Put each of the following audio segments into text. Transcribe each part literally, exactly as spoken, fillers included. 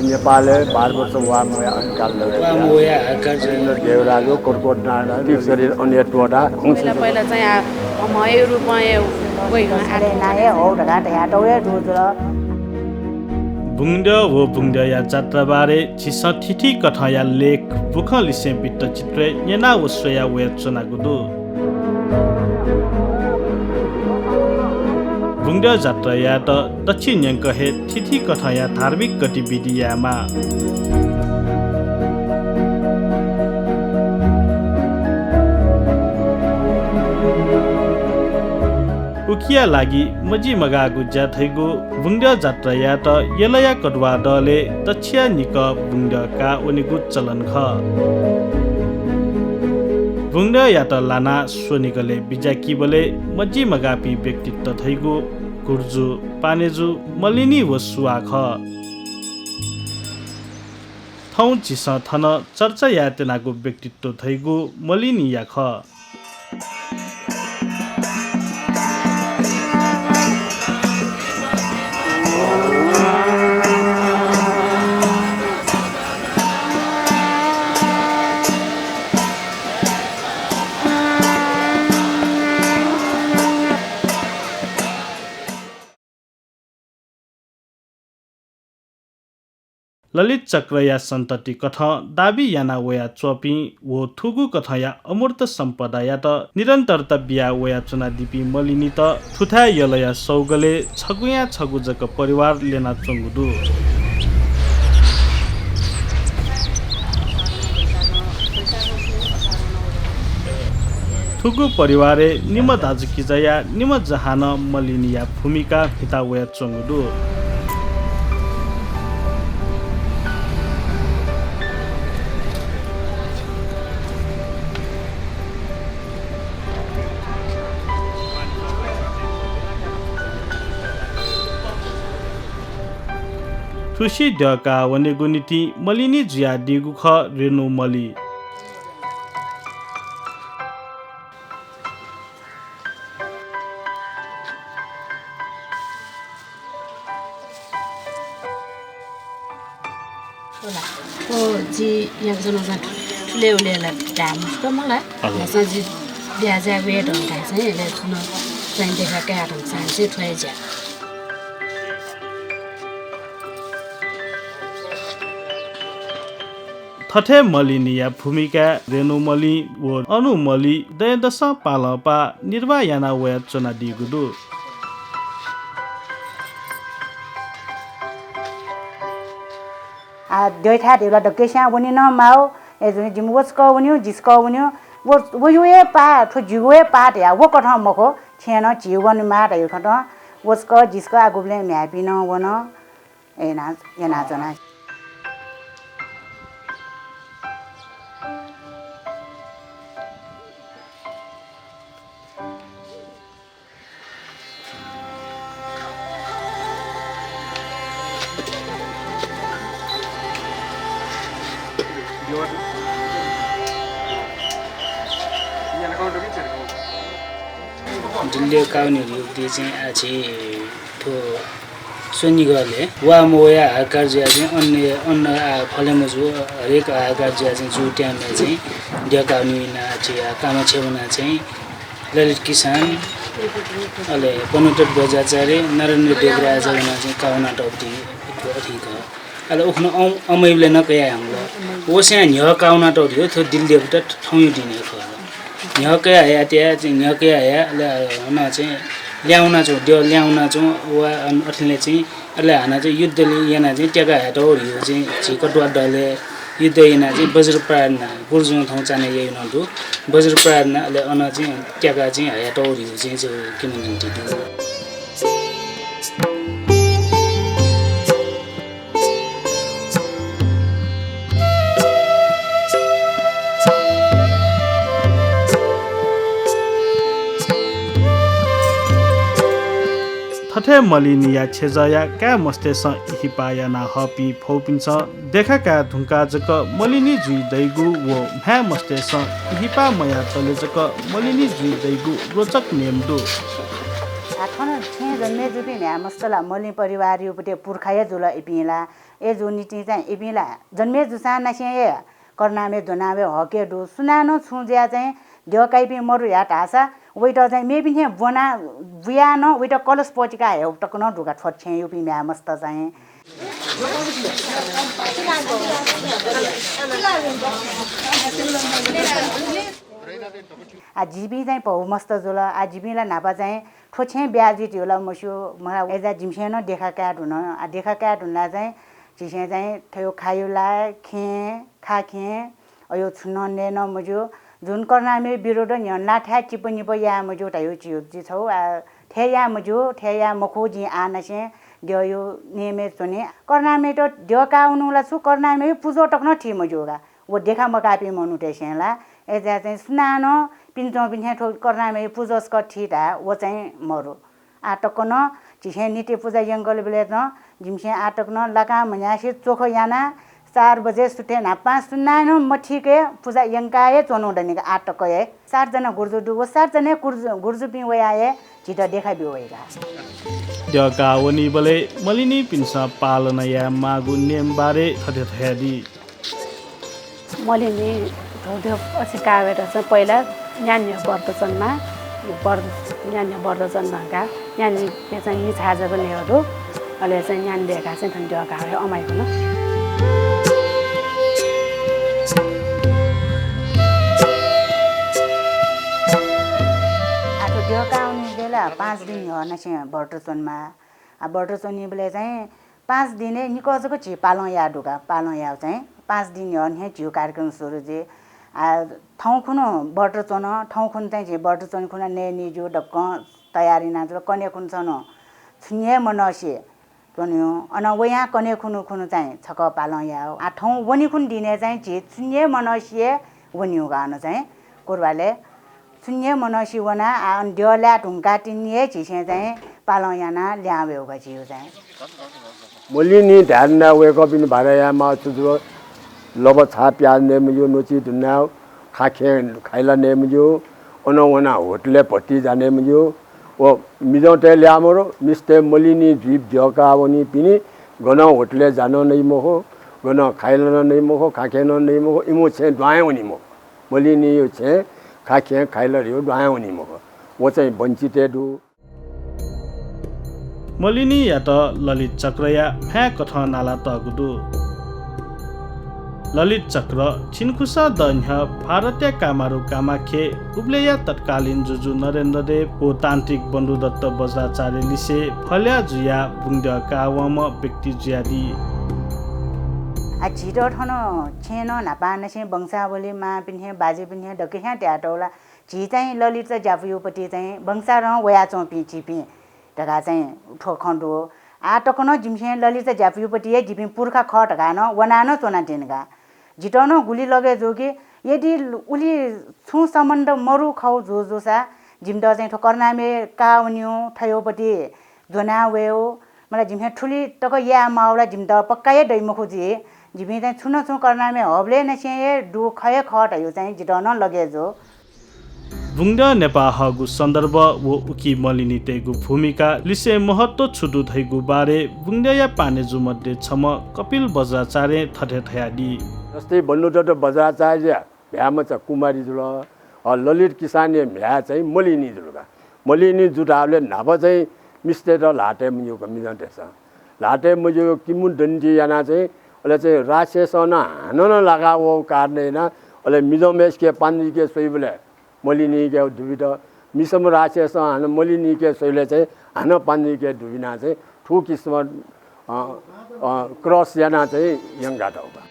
नेपालय् बाह्र वर्ष वा मवया अनिकाल दु। वा मवया हाहाकार जुल। देवराज व कर्कोट नारायण, तीस गरी अन्य त्वःता। पहिला, पहिला चाहिँ आ, अमय रूपं हे वइ हं, आ। नायः हौ धकाः धयातःगु हे दु जुल। बुंगद्यः व बुंगद्यःया जात्राबारे झीसं थीथी कथंया लेख बुखंलिसें वृत्तचित्रय् न्यना व स्वया वयाच्वनागु दु। बुंगद्यः जात्रायात दच्छि न्यंक हे थीथी कथंया धार्मिक गतिविधि यायेमाः। उकिया लागि मजिमगाःगु ज्या धइगु बुंगद्यः जात्रायात यलया कदुवा दलय् दच्छिया निकः बुंगद्यः काः वनेगु चलन खः। बुंगद्यःयात लानाः स्वनिगलय् बिज्याकीबलय् मजिमगाःपिं व्यक्तित्व धइगु गुर्जु, पानेजु, मलिनि व सुवाः खः। थौं झीसं थन चर्चा यायेत्यनागु व्यक्तित्व धइगु मलिनिया खः। ललित चक्रया सन्ततिकथं दाबी याना वयाच्वंपिं व थुगु कथंया अमूर्त सम्पदायात निरन्तरता बिया वयाच्वनादीपिं मलिनित थुथाय् यलया सौगलय् छगूया छगू जक परिवार ल्यनाच्वंगु दु। थुगु परिवारय् निम्ह दाजुकिजाया निम्ह जहानं मलिनिया भूमिका म्हिता वयाच्वंगु दु। थुसी द्यः काः वनेगु निंतिं मलिनि जुयादीगु खः रेणु मलि। होला। ओ, जि याकजन चाहिँ थुले उले ला धाये मफुत मला। हजुर। भचा जि बिया जायेगु हे धुंकाः चाहिँ अले थन चाहिँ देखा काये धुंकाः चाहिँ थ्व हे ज्या। थथे मलिनिया भूमिका रेणु मलि व अनु मलि दँय्‌दसं पालंपाः निर्वाह याना वयाच्वनादीगु दु। आ, द्यःथाय् धइगु ला दक्वसियां वने नं माः। अय्‌जूगुलिं जिमि व छकः वनेगु, जि छकः वनेगु, व, वयागु हे पाः, थ्व जिगु हे पाः धयाः व कथं मखु, छेँय् नं झी वनेमाः धइगु खँ तं। व छकः, जि छकः, आ गुबलें म्ह्याय्‌पिं नं वन। याना, यानाच्वना। दिल्लीया काउन्टर युवती चाहिँ आछि थ्व स्वनिगलय् वा मवया हाहाकार जुयाः चाहिँ अन्न, अन्न आ फले मजू, हरेक हाहाकार जुयाः चाहिँ जूगु time-य् चाहिँ द्यः काउन्टर यानाः आछि आ कामं छेँ वनाः चाहिँ ललित किसान, अले पनोत्तर बज्राचार्य, नरेन्द्र देवराज वनाः चाहिँ काउन्टर यानातःगु अथें खः। अले उखुन्हु अम-, अमैबलय् नं कयाहंगु। व स्वयां न्ह्यः काउन्टर यानातःगु थ्व दिल्लीयागु त थौंया दिं हे खः। न्ह्यः कयाहया तया, न्ह्यः कयाहया, अले अन चाहिँ ल्याहां वनाच्वंगु, द्यः ल्याहां वनाच्वंगु, व अन अथेंलि चाहिँ, अले हानं चाहिँ युद्ध यानाः चाहिँ त्याका हयातःगु धइगु चाहिँ झी कटुवा दलय् युद्ध यानाः चाहिँ वज्र प्रार्थना, गुरुजुं थौं चान्हय् याइगु नं दु। वज्र प्रार्थना, अले अन चाहिँ त्याका चाहिँ हयातःगु धइगु चाहिँ, चाहिँ किंवदन्ती दु। थथे मलिनिया छेँजःया काय् मस्तय्‌सं इहिपाः याना हःपिं फौपिन्सं देखा काये धुंकाः जक मलिनि जुइ दइगु व म्हाय् मस्तय्‌सं इहिपाः मयातले जक मलिनि जुइ दइगु रोचक नेम दु। आ, थन छेँ जन्मे जूपिं म्ह्याय् मस्त ला मलिनि परिवारया पति पुर्खा हे जुल इपिं ला। अय् जूगु निंतिं चाहिँ इपिं ला जन्मे जूसां नासें हे करुणामय ज्वनावये हक हे दु। सुनानं छुं जुयाः चाहिँ द्यः काइपिं मरु या धाःसा वइत चाहिँ मेपिं थें ब्वना बुयाः नं वइत कलश पतिका हये तक नं दु का थ्व छेँयापिं म्ह्याय् मस्त चाहिँ। आ, जिपिं चाहिँ भौ मस्त जुल। आ, जिपिं ला न्हापा चाहिँ थ्व छेँय् ब्याहा जुइ धइगु ला मस्यू। मला अय्‌जा जिमिसं नं देखा काये धुन। आ, देखा काये धुन ला चाहिँ झीसं चाहिँ थ्व खायु ला खेँ, खा खेँ, अयो छुं नं नये नं मज्यू। जुन करुणामय विरोध न्ह्यःने ला थथे चिपनिप याये मज्यू धइगु झीगु जि छौ, आ, थथे याये मज्यू, थथे याये मखु, जिं आः नासें द्यःया नियमय् च्वने। करुणामयत द्यः काः वनेगु ला छु, करुणामय पुजा तक नं थी मज्यू का। व देखा मकाःपिं मनूतय्‌सं ला। अय्‌जा चाहिँ सुनानं पिने च्वंपिं थें थ्व करुणामय पुजा स्क थी धाः, व चाहिँ मरु। आः तक नं झीसं नित्य पुजा यंकल बेलय् नं जिमिसं आः तक नं लाकां म्हन्यासे चोख यानाः चार बजे सुथय् न्हापां सुनानं मथीके पुजा यंका हे च्वनु दनि का आः तक हे। सात जना गुरुजु दु, व सात जना गुरुजु, गुरुजुपिं वयाः हे झीत देखा ब्यू वइ का। द्यः काः वनीबलय् मलिनिपिन्सं पालन याये माःगु नियम बारे थथे धयादी। मलिनि धौद्यः अथे काः वयेत चाहिँ पहिला न्यान्ह्यः व्रत च्वनेमाः। व्रत, न्यान्ह्यः व्रत च्वने धुंकाः न्यान्ह्यः चाहिँ मिछाः जक नयेगु दु। अले चाहिँ न्यान्ह्यः दयेकाः चाहिँ थन द्यः काः वये अमाइगु नं। आ, थ्व द्यः काः वनीबलय् ला पाँच दिन न्ह्यः नासें व्रत च्वनेमाः। आ, व्रत च्वनीबलय् चाहिँ पाँच दिनय् निकः जक झी पालं याये दु का। पालं यायेगु चाहिँ पाँच दिन न्ह्यः हे झीगु कार्यक्रम सुरु जुइ। आ, थौं खुन्हु व्रत च्वन, थौं खुन्हु चाहिँ झी व्रत च्वने खुन्हु नये नि ज्यू, दक्वं तयारी यानाजुल। कन्हय् खुन्हु छन्हु छुं हे मनसे च्वन्यु। अन वयां कन्हय् खुन्हु, खुन्हु चाहिँ छकः पालं यायेगु। आ, थौं वने खुन्हु दिनय् चाहिँ झी छुं हे मनसे वन्यु का अन चाहिँ कुरबालय्। छुं हे मनसे वनाः, आ, अन द्यः लाये धुंकाः तिनि हे झीसं चाहिँ पालं यानाः लिहां वयेगु का झीगु चाहिँ। मलिनि धाये धुनाः वय्‌कःपिनि भारा यायेमाः छु जुल, लबा छाः प्याज नये मज्यू, नोचि धुनाः खा खेँ खाइला नये मज्यू, अन वनाः होटलय् भति जा नये मज्यू। व मिजंतय् ल्याः मरु, मिस्तय् मलिनि जुइ द्यः काः वनीपिनि गनं होटलय् जा नं नइ मखु, गनं खाइला नं नइ मखु, खा खेँ नं नइ मखु, इमिगु छेँ दुहां हे वनी मखु। मलिनिया छेँ खा खेँ खाइला धइगु दुहां हे वनी मखु। व चाहिँ वञ्चित हे दु। मलिनियात ललित चक्रया म्ह्याय् कथं नालातःगु दु। ललित चक्र छिनखुसा द न्ह्यः भारतया कामारु कामाख्ये, उबलय्‌या तत्कालीन जुजु नरेन्द्र देव व तान्त्रिक बन्धुदत्त वज्राचार्य लिसे फल्या जुयाः बुंद्यः काः वंम्ह व्यक्ति जुयादी। आ, झीत थन छेँय् नं न्हापांनिसें वंशावली मांपिं थें बाजेपिं थें दकलय् नं तयातःगु ला झी चाहिँ ललित ज्यापुयापति चाहिँ वंशारं वयाच्वंपिं झीपिं धकाः चाहिँ थ्व खँ दु। आः तक नं जिमिसं ललित ज्यापुयापति हे जिपिं पुर्खा खः धकाः नं वनाः नं च्वनातिनि का। जितः नं गुलि लगे जू कि यदि उलि छुं सम्बन्ध मरु खः जू जूसा जिमित चाहिँ थ्व करुणामय काः वन्यु थ्वयापति ज्वना वयेगु, मला जिमिसं थुलि तक याये माःगु ला जिमित पक्का हे दइ मखु जुइ। जिपिं चाहिँ छुं न छुं करुणामय हःबलय् निसें हे दु खः हे खः धइगु चाहिँ जितः नं लगे जू। बुंद्यः नेपाः हःगु सन्दर्भ व उकी मलिनितय्‌गु भूमिका लिसें महत्व छु दु धइगु बारे बुंद्यःया पानेजु मध्ये छम्ह कपिल वज्राचार्यं थथे धयादी। जस्तै बन्धुदत्त वज्राचार्य म्ह्याय्‌मचा कुमारी जुल। अ, ललित किसानया म्ह्याय् चाहिँ मलिनी जुल का। मलिनी जू धाःबलय् न्हापा चाहिँ मिस्तय्‌त ल्हातय् मज्यू का मिजंतय्‌सं। ल्हातय् मज्यू किमु दन्ति यानाः चाहिँ अले चाहिँ राक्षसं नं हानं नं लाका वःगु कारणं यानाः अले मिजंम्हय्‌सिके पान्जुइके स्वइबलय् मलिनीके दुबित, मिसाम्ह राक्षसं हानं मलिनीके स्वइबलय् चाहिँ हानं पान्जुइके दुबिनाः चाहिँ थुकिसिमं अ, अ, क्रस यानाः चाहिँ यंकातःगु का।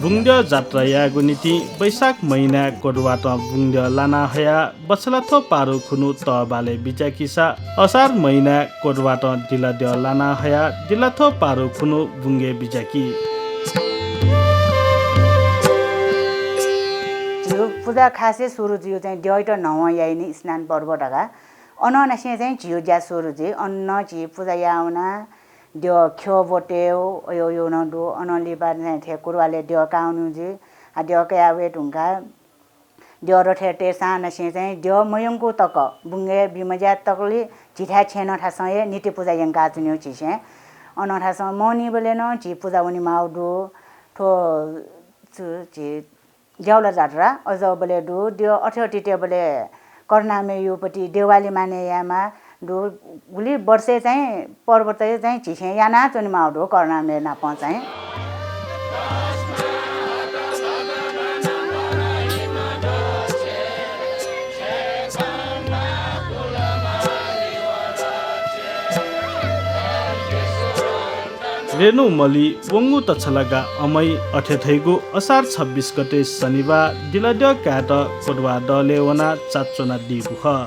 बुंद्यः जात्रा यायेगु निंतिं वैशाख महिनाय् कोदवातं बुंद्यः लाना हयाः बछलाथ्व पारु खुन्हु तःबालय् बिज्याकीसा असार महिनाय् कोदवातं दिलाद्यः लाना हयाः दिलाथ्व पारु खुन्हु बुंगय् बिज्याकी। झीगु पुजा खासय् सुरु जुइगु चाहिँ द्यःयात न्हवं याइनि स्नान पर्व धकाः। अनं निसें चाहिँ झीगु ज्या सुरु जुइ। अन नं झी पुजा याः वनाः द्यः ख्यः ब्वतय् अयो यो नं दु। अनं लिपा चाहिँ थ्व कुरवालय् द्यः काः वनेगु जुइ। आ, द्यः कयाः वये धुंकाः द्यः रथय् तयेसांनिसें चाहिँ द्यः मयंकू तक बुंगय् बिमज्याः तकलि झीथाय् छेँनं थासं हे नित्य पुजा यंकाच्वनीगु झीसें। अनं थासं मवनीबलय् नं झी पुजा वनेमाःगु दु। थ्व छु झी ज्याउला जात्रा अजःबलय् दु। द्यः अथे अथे तयेबलय् करुणामय युपति देवाली माने यायेमाः दु। गुलि वर्षय् चाहिँ पर्वतय् चाहिँ झीसें यानाच्वनेमाःगु दु करुणामय नापं चाहिँ। रेणु मलि वंगु तछलागा अमै अथे धइगु असार छब्बिस गते शनिबाः दिलाद्यः कायेत कोटवाः दलय् वनाः चाच्वनादीगु खः।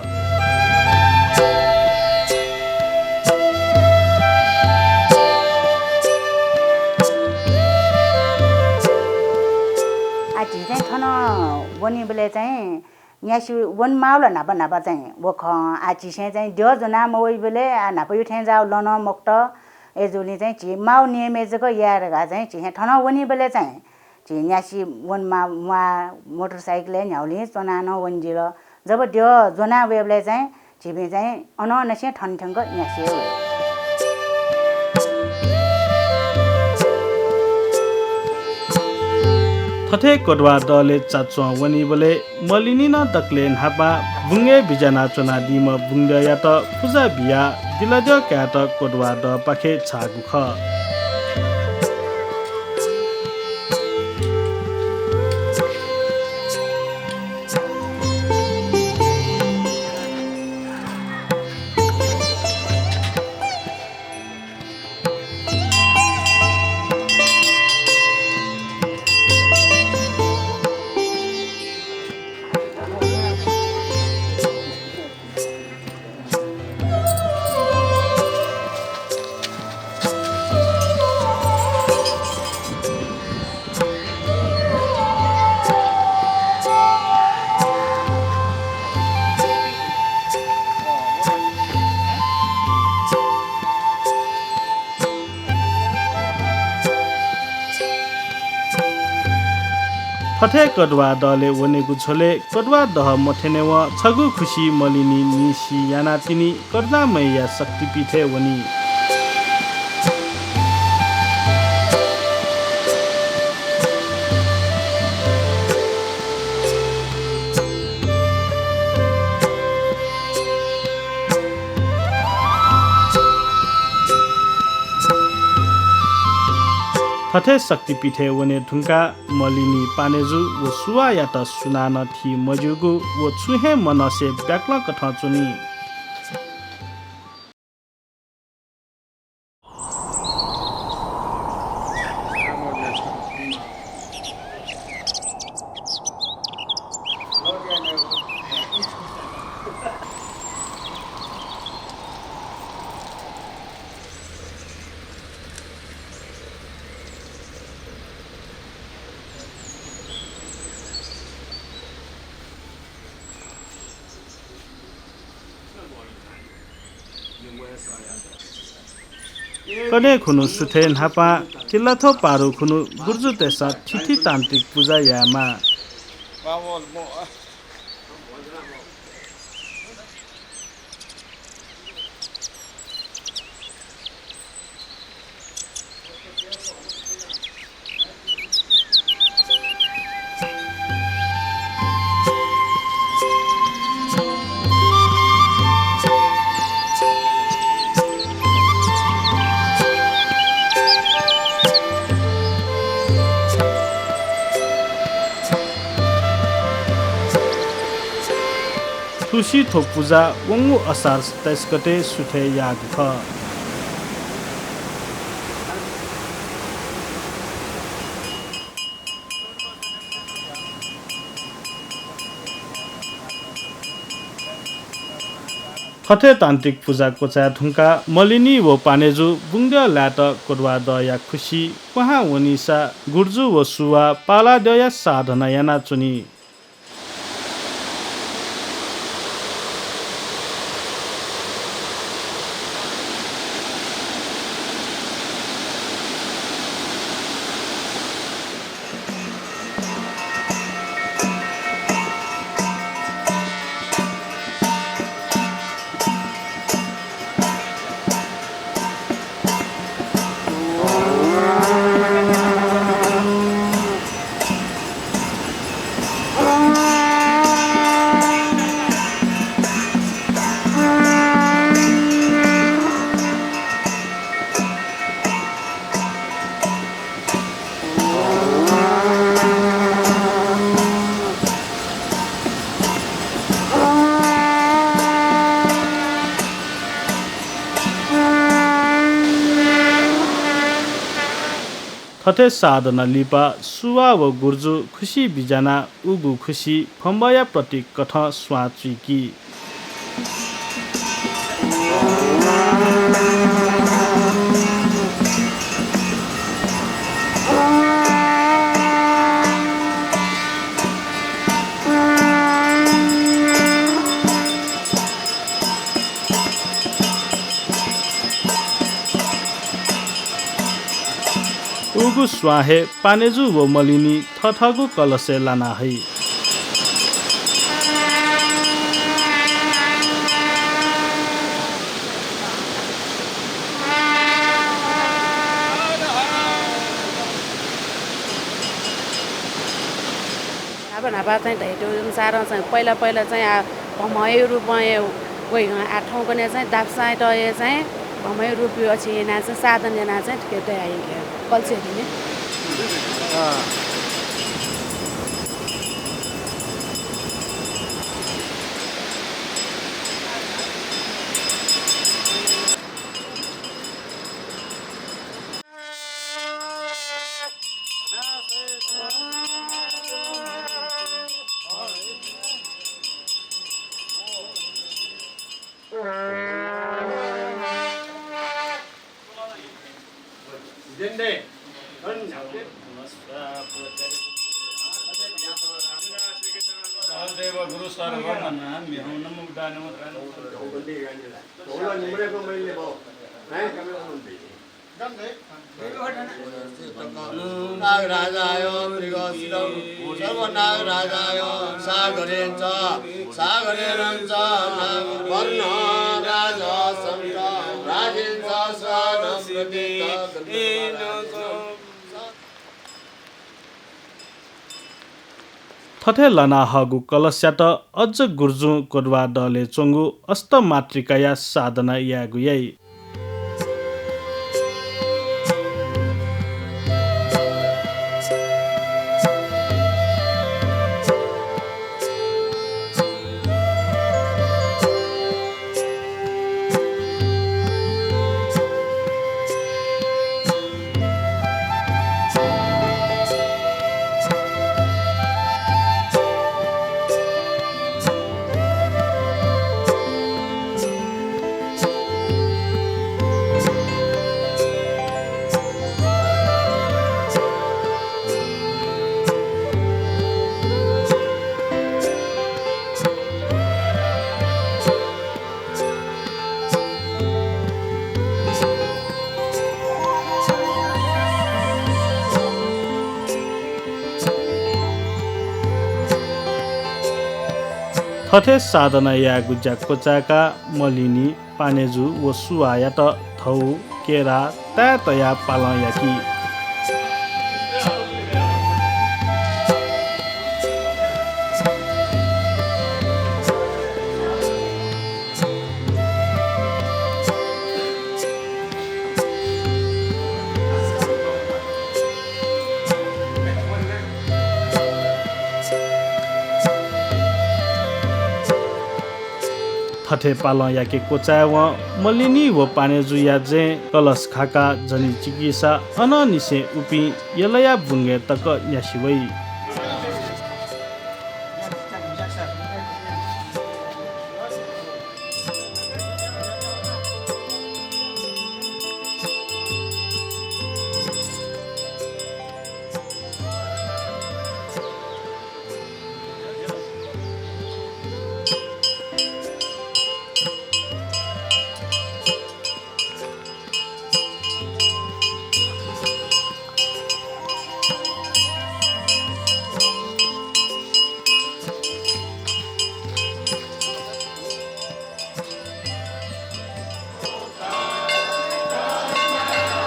आः झी चाहिँ थन वनीबलय् चाहिँ न्यासि वनेमाःगु ला न्हापा न्हापा चाहिँ व खः। आः झीसं चाहिँ द्यः ज्वना मवइबलय् आः न्हापाया थें जाःगु लं नं मखुत। अय्‌जूगुलिं चाहिँ झी माःगु नियमय् जक याये धकाः चाहिँ झीसं थन वनीबलय् चाहिँ झी न्यासि वनेमाः म्वाः मोटरसाइकलय् न्ह्यागुलिं च्वनाः नं वनेदिल। जब द्यः ज्वना वयेबलय् चाहिँ झीपिं चाहिँ अनंनिसें थन थ्यंक न्यासि हे वल। थथे कोटवाः दलय् चाच्वं वनीबलय् मलिनी नं दकलय् न्हापां बुंगय् बिज्यानाच्वनादीम्ह बुंद्यःयात पुजा बियाः दिलाद्यः कायेत कोटवाः दःपाखे झाःगु खः। थथे कोटवाः दलय् वनेगु झ्वलय् कोटवाः दह मथ्यनेवं छगू खुसि मलिनी निसि यानाः तिनि करुणामयया शक्तिपीठय् वनी। थथे शक्तिपीठय् वने धुंकाः मलिनी पानेजु व सुवाःयात सुनानं थी मज्यूगु व छुं हे मनसे ब्याक्लंकथं च्वनी। कन्हय् खुन्हु सुथय् न्हापां तिल्लाथ्व पारु खुन्हु गुर्जुतय्‌सं थिथि तान्त्रिक पुजा यायेमाः। थुसी थ्व पुजा वंगु असार सत्ताइस गते सुथय् याःगु खः। थथे तान्त्रिक पुजा क्वचाये धुंकाः मलिनी व पानेजु बुंगद्यः लायेत कोटवाः दःया खुसि क्वहां वनीसा गुर्जु व सुवाः पालाद्यःया साधना यानाच्वनी। थथे साधना लिपा सुवाः व गुर्जु खुसि बिज्यानाः उगु खुसि भम्बःया प्रतीक कथं स्वां चुइकी। उगु स्वां हे पानेजु व मलिनी थथःगु कलशय् लाना हइ। न्हापा न्हापा चाहिँ धयातःगु अनुसारं चाहिँ पहिला पहिला चाहिँ आ, भम्हया रूपं हे वइ, आ, थौंकन्हय् चाहिँ दापसांयात हे चाहिँ भम्हया रूपय् अथे यानाः चाहिँ साधन यानाः चाहिँ थुके तया यंके कलशय् दुने। नागराजाय मृगशिरं सर्वनागराजाय सागरेण च सागरेण च नागवर्णं राजहंसं च राजेन च सुवर्णं प्रतीक। थथे लाना हःगु कलशयात अझ गुर्जुं क्वद्वाः दलय् च्वंगु अष्टमातृकाया साधना यायेगु याइ। थथे साधना यायेगु ज्या क्वचाय्काः मलिनी, पानेजु व सुवाःयात धौ, केरा, ताय् तयाः पालं याकी। थथे पालं याके क्वचाय्वं मलिनी व पानेजुया जँय् कलश खाकाः जनी चिकीसा अनंनिसें उपिं यलया बुंगय् तक न्यासि वइ।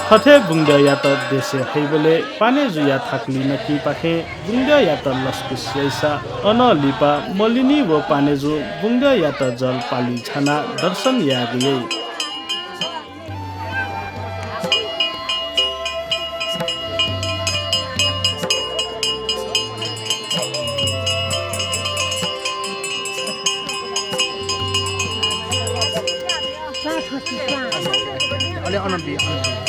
थथे बुंगद्यःयात देशय् हइबलय् पानेजुया थाकुलि नकिंपाखें बुंगद्यःयात लसकुस याइसा अनं लिपा मलिनी व पानेजुं बुंगद्यःयात जल पालुइ छानाः दर्शन यायेगु याइ। अले अनबी, अनबी।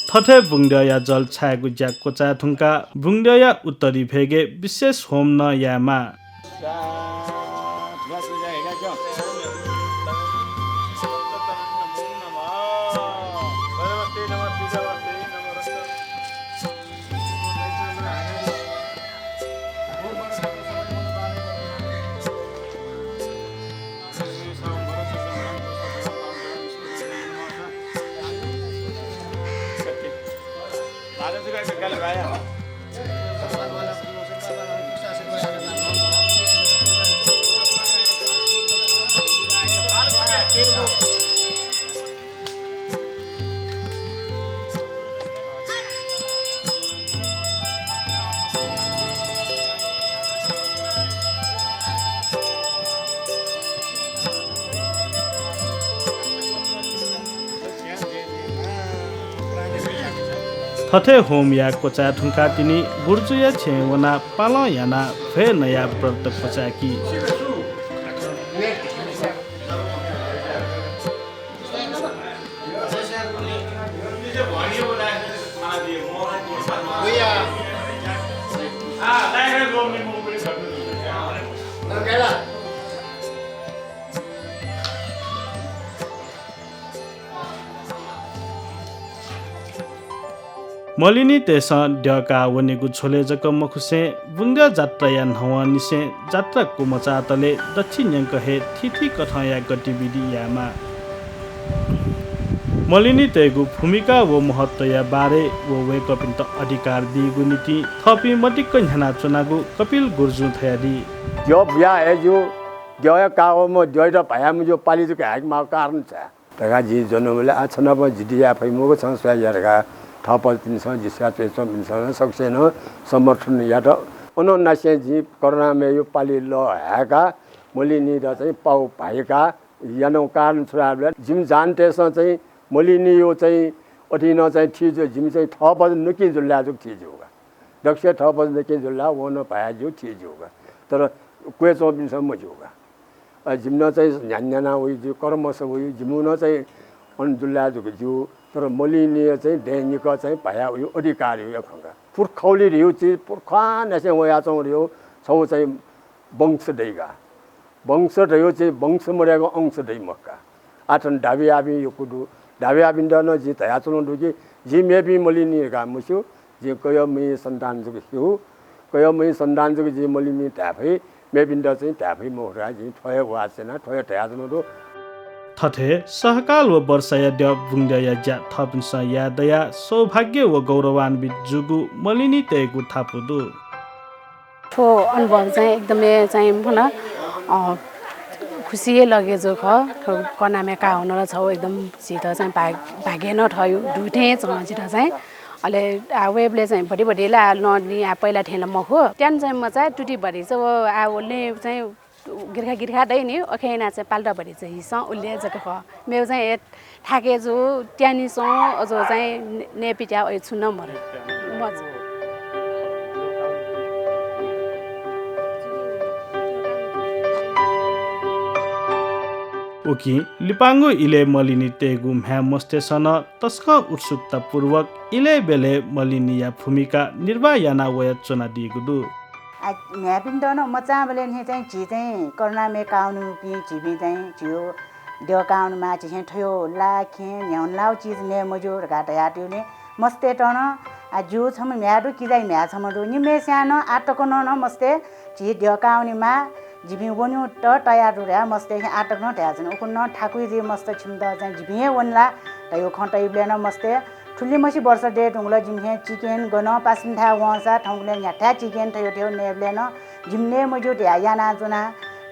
थथे बुंगद्यःया जल छायेगु ज्या क्वचाये धुंकाः बुंगद्यःया उत्तरी भेगय् विशेष होम नं यायेमाः। थथे होम याये क्वचाये धुंकाः तिनि गुरुजुया छेँय् वनाः पालं यानाः भ्वय् नयाः व्रत क्वचाय्की। मलिनीतय्‌सं द्यः काः वनेगु झ्वलय् जक मखुसें बुंगद्यः जात्राया न्हवंनिसें जात्रा क्वमचातले दच्छि न्यंक हे थीथी कथंया गतिविधि यायेमाः। मलिनीतय्‌गु भूमिका व महत्वया बारे व वय्‌कःपिन्त अधिकार बीगु निंतिं थःपिं मदिक्क न्ह्यानाच्वनागु कपिल गुरुजुं धयादी। द्यः बुया हे ज्यू, द्यः हे काः वःम्ह द्यःयात भाया मज्यू, पालि जक हाय्‌के माःगु कारण छु? धकाः जिं ज्वनाबलय्, आ, छ नाप जितः याये फइ मखु, छं स्वया या धकाः थःपजपिन्सं, जि स्वयाच्वंपिन्सं सकसिनं समर्थन यात। अनं नासें जिं करुणामयया पालि लः हाय्‌काः मलिनीत चाहिँ पाउ भाइकाः यानागु कारण छु धाःबलय्, जिमि जानतय्‌सं चाहिँ मलिनीया चाहिँ अथे नं चाहिँ थी जू, जिमि चाहिँ थःपज नकिं जुल धाःसा जक थी जू का। दक्वसिया थःपज नकिं जुल धाःसा वं नं भाया ज्यू, थी ज्यू का। तर क्वय् च्वंपिन्सं मज्यू का। अ, जिमि नं चाहिँ न्ह्यान्ह्याना वइ ज्यू, कर्मस वइ, जिमिगु नं चाहिँ अन जुल धाःसा जक ज्यू। तर मलिनीया चाहिँ दँय् निकः चाहिँ भाया वइगु अधिकार वइगु खँ का। पुर्खौली धइगु चिज पुर्खांनिसें वयाच्वंगु धइगु छगू चाहिँ वंश दइ का। वंश धइगु चाहिँ वंश मदय्‌क अंश दइ मखु का। आः थन दाबी आबिं यक्व दु। दाबी आबिन्त नं जिं धयाच्वनागु दु कि जिं मेपिं मलिनी धकाः मस्यू, जिं कयःमय्‌या सन्तान जक स्यू। कयःमय्‌या सन्तान जक जिं मलिनी धाये फइ, मेपिन्त चाहिँ धाये फइ मखु धकाः जिं थ्व हे वाच याना, थ्व हे धयाच्वनागु दु। थथे सहकाल व वर्षाया द्यः बुंगद्यःया ज्या थःपिन्सं याये दयाः सौभाग्य व गौरवान्वित जूगु मलिनीतय्‌गु धापू दु। थ्व अनुभव चाहिँ एकदमै चाहिँ मखु ला, अ, खुसी हे लगे जू खः। थ्व करुणामय काः वनेगु ला छगू एकदम झीत चाहिँ भाग-, भाग्य नं थय् दु थें च्वं झीत चाहिँ। अले आ, वयेबलय् चाहिँ भति भति ला नं नि आ, पहिला थें ला मखु। त्यान चाहिँ मचाय् तुति भति चाहिँ व आ, वले चाहिँ गिर्खा गिर्खा दइ नि, अथे यानाः चाहिँ पाल्टा भति चाहिँ हिसं उल्ले जक खः। मेगु चाहिँ ए थाके जू, त्यानिसं अझ चाहिँ ने-, नयेपित्याः अय् छुं नं मरु। मजू। उकिं लिपांगु इलय् मलिनीतय्‌गु म्ह्याय् मस्तय्‌सं नं तसकं उत्सुकतापूर्वक इलय् ब्यलय् मलिनीया भूमिका निर्वाह याना वयाच्वनादीगु दु। आ, म्ह्याय्‌पिन्त नं मचांबलय् नं चाहिँ झी चाहिँ करुणामय काः वनीपिं झीपिं चाहिँ झीगु द्यः काः वनेमाः, झीसं थ्व ला खेँ न्ह्यावन लाउ चिज नये मज्यू धकाः धयातःगुलिं मस्तय्त नं, आ, ज्यू छम्ह म्ह्याय् दु, किजाया म्ह्याय् छम्ह दु, निम्हय्सियां नं आः तक नं, नं मस्तय् झी द्यः काः वनेमाः, जिपिं वनेत तयार दु धयाः मस्तय्सिं आः तक नं धयाच्वन। उखुन्हु नं थाकुइ जुइ मस्त, छिमित चाहिँ जिपिं हे वने ला धयागु खँ तइबलय् नं मस्तय् थुलिमछि वर्ष दये धुंकल, जिमिसं चिकेन गनं पासापिन्थाय् वंसा थौंकन्हय् न्ह्याथाय् चिकेन थ्व थ्व नयेबलय् नं जिमि नये मज्यू धयाः यानाच्वना।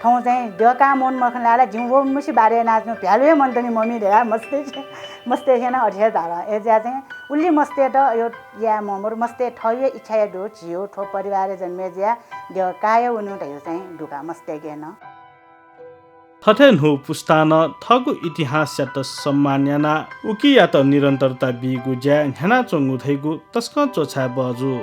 थौं चाहिँ द्यः काः मवने मखन ला ला, जिमि वःम्हसिया बारे यानाच्वना, भ्यालु हे मन्त नि मम्मी धयाः मस्तय्, मस्तय्सिनं अथे हे धाल। अय्जुयाः चाहिँ उलि मस्तय्त अय् याये म्वाः मरु, मस्तय् थःगु हे इच्छा हे दु, झीगु थ्व परिवारय् जन्म जुयाः द्यः काः वनेगु धयागु चाहिँ दु का मस्तय्के नं। थथे न्हू पुस्तां नं थःगु इतिहासयात सम्मान यानाः उकियात निरन्तरता बीगु ज्याय् न्ह्यानाच्वंगु धइगु तसकं च्वछाये बहःजू।